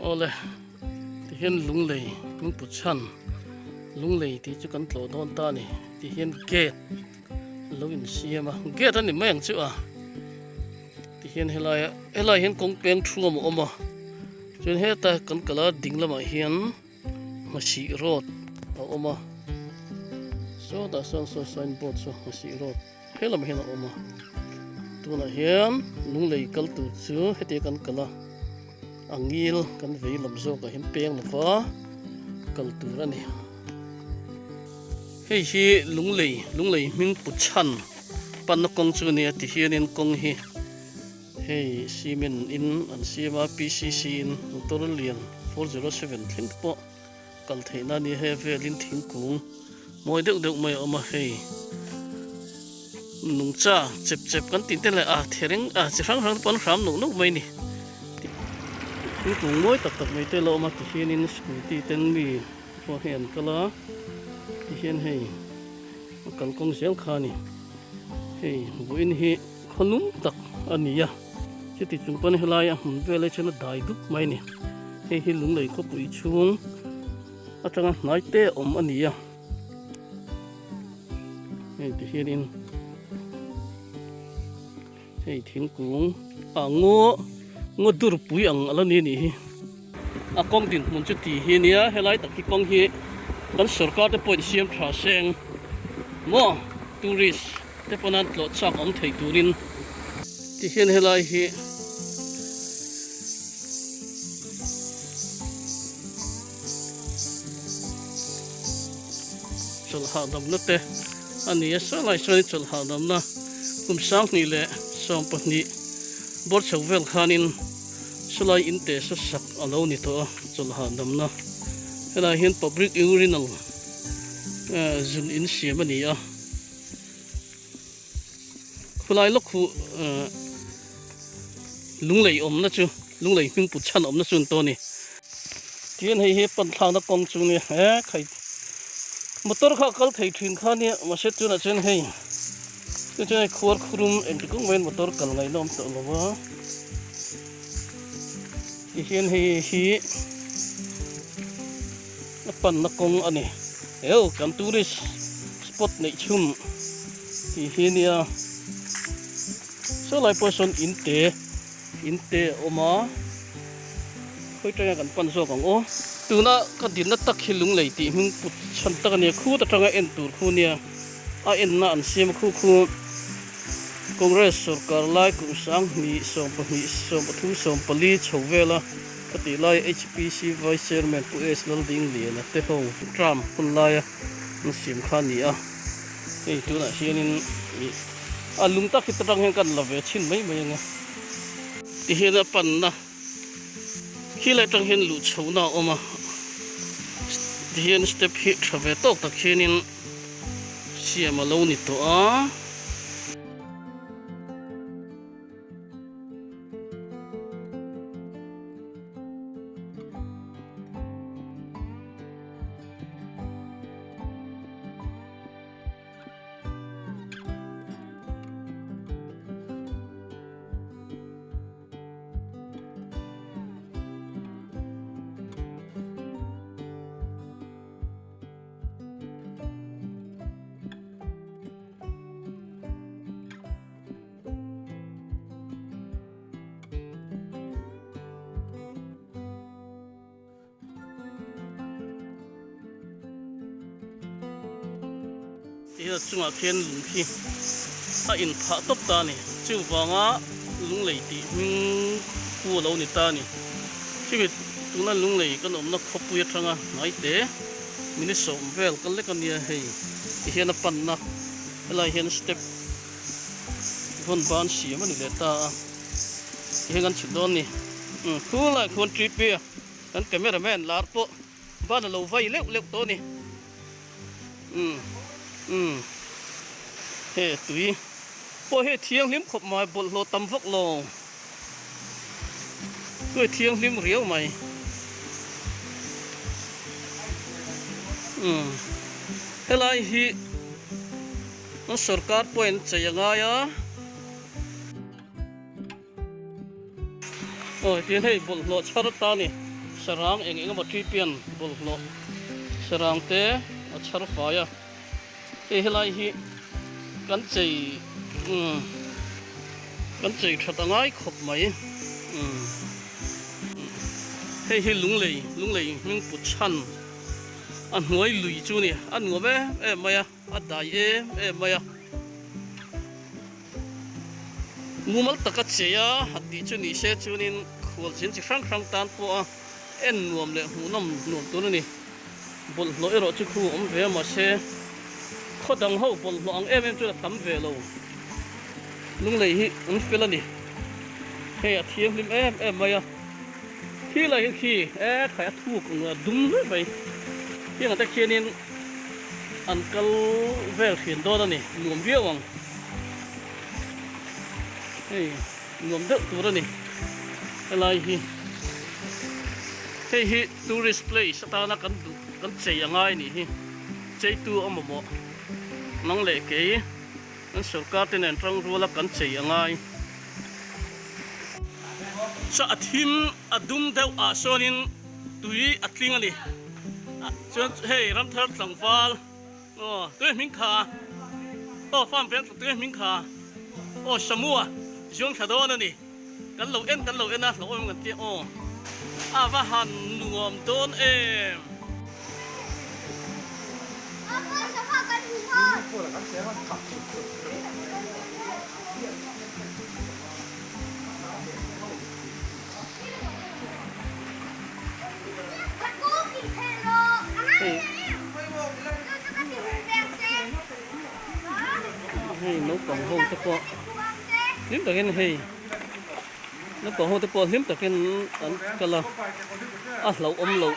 Awle tihian lunglei hmingput chhan lunglei tih chu kan tlawh dawn ta a ni tihian gate lo insiam a gate a ni mai ang chu a tihian helai helai hian kawng peng thuam a awm a chuan heta kan kal a ding lamah hian Nghasih road a awm a sawtah sawn saw sign board saw Nghasih road he lamah hian a awm a tunah hian lunglei kal tur chu hetiang kan kal a a ngil kan vei lam zawkah hian peng lova kal tur a ni. Hei hi lunglei lunglei hming put chhan panna kawng chu a nia tihianin kawng hi hei cement in an siam a PCC in motor lian 407 thleng te pawh kal theihna a nia hei a velin thingkung mawi deuh deuh mai a awm a hei nungcha chep chep kan tih te leh a thereng a chi hrang hrang te pawh an hram nuk nuk mai a ni thingkung mawi tak tak mai te a lo awm a tihianin scooty ten mi pawh hei an kal a tihian hei a kalkawng zel kha a ni hei vawiin hi khaw lum tak a ni a chuti chung pawn helai a hmun vel hi chuan a dai dup mai a ni hei hi lunglei khawpui chhung atanga hnai te awm a ni a hei tihianin hei thingkung a ngaw ngaw dur pui ang a la ni a nih hi. A kawng dinhmun chu tih hi nia helai tak hi kawng hi kan sorkar te pawhin siam tha seng maw tourist te pawn an tlawh chak awm thei turin ti hian helai hi chawlh hahdamna te a ni a saw lai sawn chawlh hahdamna kum 2020 bawr chho vel khanin. Chulai in teh sa sak a lo ni tawh a, chawlh hahdamna. Helaiah hian public urinal zun in siam a ni a. Khulai lawk khu lunglei awmna chu, lunglei hming put chhan awmna chu an tawh a ni. Tihian hei hi pan thlakna kawng chu nia he khai motor kha a kal thei thin kha nia mahse tunah chuan hei Chu chuan hei khuar khurum engti kawng maiin motor kal ngaihna awm tawh lo a tihian hei hi a panna kawng a ni heu kan tourist spot neih chhun tih hi nia saw lai pawh sawn in te in te a awm a khawi tanga kan pan zawk ang aw tuna ka dinna tak hi lunglei tih hming put chhan tak a nia khut atanga en tur khu nia. A enna an siam khu khu Congress sorkar lai kum 2012 13 14 chho vela a tih lai HPC Vice Chairman Pu S Laldingliana te ho term hun laia an siam kha a ni a. Hei tunah hianin ih a lung tak hi ta tang hian kan la ve chhin mai mai ang a. Tihian a panna khi lai tang hian luh chhohna a awm a, tihian step hi tha ve tawk tak hianin. Siam a lo ni tawh a. Tihna chungah khian lung khi a inphah tawp ta a ni. Chuvanga lunglei tih hming pu a lo ni ta a ni. Chumi tuna lunglei kan awmna khawpui atanga hnai te. Minute sawm vel ka lek a nia hei ti hian a panna helai hian step vawn ban siam a ni leh ta a ti hian kan chhut dawn a ni umm khulaiah khuan trip a kan camera man lar pawh ban a lo vai leuh leuh tawh a ni umm umm he tui pawh hi a thianghlim khawp mai bawlhhlawh tam vak lo. Hnuai thianghlim riau mai. Umm helai hi an sorkar pawhin chei a ngai a. Aw tihian hei bawlhhlawh chhar ata a ni. Sarang eng eng emaw tripian bawlhhlawh sarang te a chhar fai a, hei helai hi kan chei umm kan chei that a ngai khawp mai umm hei hi lunglei lunglei hming put chhan a hnuai lui chu a ni a nuam em em mai a a dai em em mai a. Mumal taka chei a han tih chu ni se chuanin khualzin chi hrang hrang tan pawh a en nuam leh hmuhnawm nuam tur a ni. Bawlhhlawh erawh chu khu awm ve a mahse khaw dang ho bawlhhlawh ang em em chuan a tam ve lo. Lunglei hi an fel a ni. Hei a thianghlim em em mai a. Khi lai hi khi e khai a thuk ang a dum zui mai. Heng te khianin an kal vel thin dawn a ni nuam viau ang. Hei nuam deuh tur a ni helai hi hei hi tourist place atana kan duh kan chei a ngai nih hi cheitu a mamawh nang leh kei kan sorkar te nen tang ruala kan chei a ngai saw a thim a dum deuh ah sawnin tui a tling a ni chuan hei ramthar tlangval. Aw tui hming kha aw farm veng tui hming kha aw Samua zuang thla dawn a ni kan lo en kan lo en a hlauh awm kan tia aw a va han nuam dawn em. Hei naupang ho te pawh hlim takin hei naupang ho te pawh hlim takin an kal a a hlauhawm loh.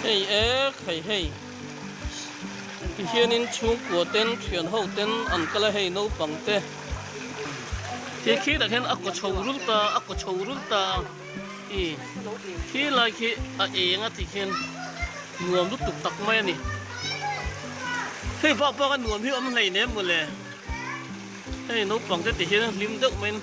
Hei ek hei hei tihianin chhungkua ten thian ho ten an kal a hei naupang te khi khi tak hian a kaw chho rul ta a kaw chho rul ta i khi lai khi a eng a ti khian nuam lutuk tak mai a ni hei bak bak a nuam hi awm hleinem mawle hei naupang te ti hian hlim deuh maiin.